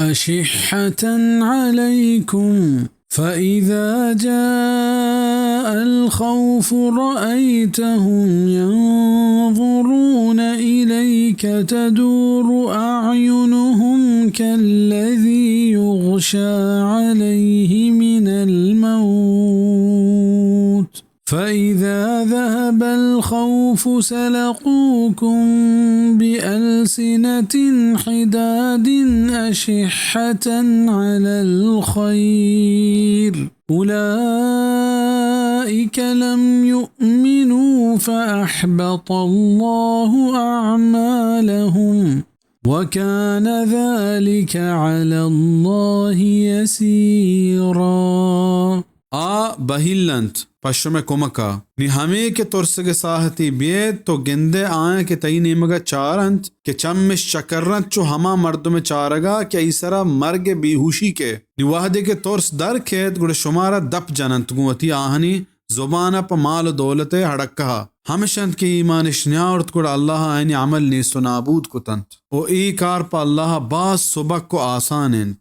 أشحة عليكم، فإذا جاء الخوف رأيتهم ينظرون إليك تدور أعينهم كالذي يغشى عليه من الموت، فإذا ذهب الخوف سلقوكم بألسنة حداد أشحة على الخير، أولئك لم يؤمنوا فأحبط الله أعمالهم، وكان ذلك على الله يسيرا. آ بہیل انت پہ شمئے کمک ءَ۔ نی ہمے کہ ترسگ ءِ ساہتے بیئیت، تو گندئے آیاں کہ تئی نیمگ ءَ چار انت، کہ چمش چکر انت چو ہما مردم ءِ چارگ ءَ کہ آئی سرا مرگ ءِ بیہوشی کئیت۔ نی وہدے کہ ترس در کئیت، گڑا شمارا دپ جن انت گوں وتی آہانی زبان ءَ پہ مال ءُ دولت ءِ ہڑکہ ءَ۔ ہمش انت کہ ایمان اش نیاورت، گڑا اللہ ءَ آیانی عمل نیست ءُ نابود کت انت۔ ءُ اے کار پہ اللہ ءَ باز سبک ءُ آسان انت۔